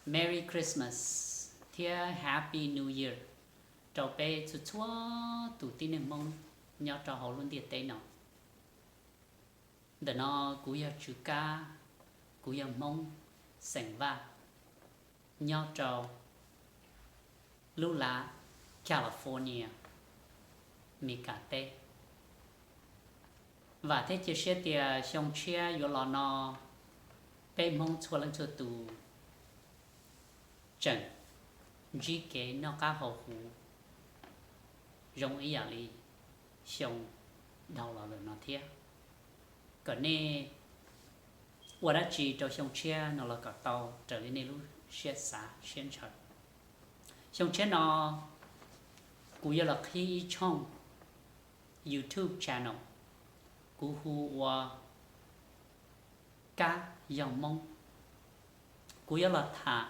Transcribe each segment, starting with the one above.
Merry Christmas thiab Happy New Year rau peb txhua txhua tus tib neeg Hmoob nyob rau hauv lub ntiaj teb no. Ntawm no kuv yog Tswv Kab, kuv yog Hmoob xeem Vaj, nyob rau lub lav California, Mes Kas teb. Vam thiab cia siab tias xyoo tshiab yuav los no peb Hmoob txhua leej txhua tus tseem ntsib kev noj qab haus huv zoo ib yam li xyoo dhau los lawm no thiab. Kom nej ua dab tsi rau xyoo tshiab no los kom tau raws li nej lub siab xav siab ntshaw. Xyoo tshiab no kuv yuav los qhib ib tshooj YouTube channel, kuv hu ua Kab Yog Hmoob. Kuv yuav los tham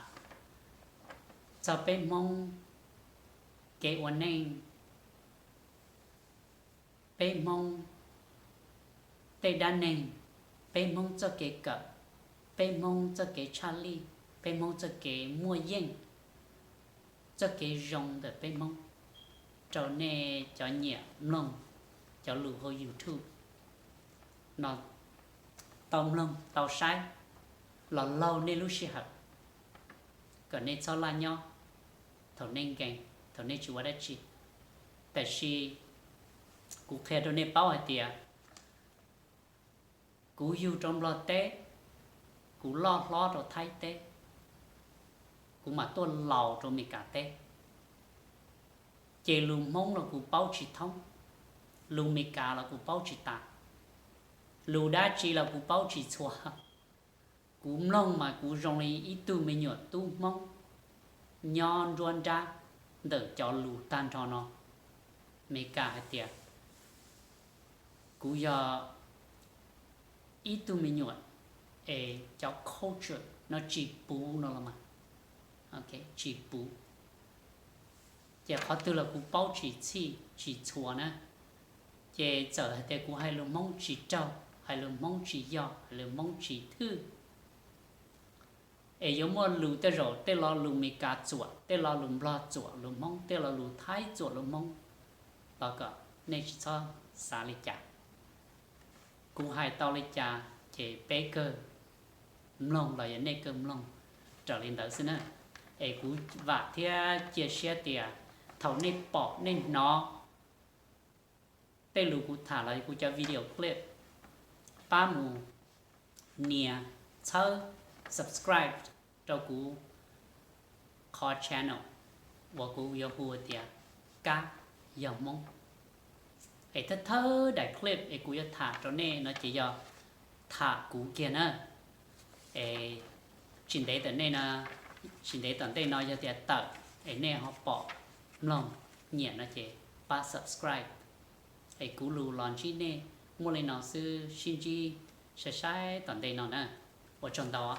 txog peb Hmoob kev ua neej, peb Hmoob tej dab neeg, peb Hmoob txoj kev kawm, peb Hmoob txoj kev tshaj lij, peb Hmoob txoj kev muaj yeej, txoj kev zoo ntawm peb Hmoob rau nej cov nyiam mloog cov lus hauv YouTube no tau mloog tau saib los laug nej lub sij hawm, kom nej txhob laj nyob thaum nej nkees, thaum nej tsis ua dab tsi. Tiam sis kuv qhia rau nej paub hais tias kuv yug rau Nplog teb, kuv loj hlob rau Thaib teb, kuv mam tuaj laus rau Mes Kas teb, ces lus Hmoob los kuv paub tsis thoob, lus Mes Kas los kuv paub tsis tas, lus dab tsi los kuv paub tsis txhua. Kuv mloog mas kuv zoo li ib tug me nyuam tub Hmoob nyob nruab nrab ntawm cov lus tag nrho no. Mes Kas hais tias kuv yog ib tug me nyuam es cov culture no tsis puv no los mas, tsis puv. Ces qhov twg los kuv paub tsis txhij tsis txhua na. Ces txawm hais tias kuv hais lus Hmoob tsis raug, hais lus Hmoob tsis yog, hais lus Hmoob tsis thwj, es yuav muaj lus tej zaum tej lo lus Mes Kas txuam, tej lo lus Nplog txuam lus Hmoob, tej lo lus Thaib txuam lus Hmoob los kom nej tsis txhob xav li cas. Kuv hais tau li cas ces peb kawg mloog los yog nej kawg mloog raws li ntawd xwb na. Es kuv vam thiab cia siab tias thaum nej pom nej hnov tej lus kuv tham los yog kuv cov video clip, pab mus nias txhawb subscribe rau kuv qhov channel uas kuv yuav hu tias Kab Yog Hmoob. Es thawj thawj daim clip es kuv yuav tham rau nej no ces yog tham kuv kiag na. Es tsis ntev tom ntej no, tsis ntev tom ntej no yog tias tawm es nej ho pom mloog nyiam no ces pab subscribe. Es kuv lus los ntsib nej muaj li no xwb, sib ntsib sai sai tom ntej no na. Ua tsaug ntau.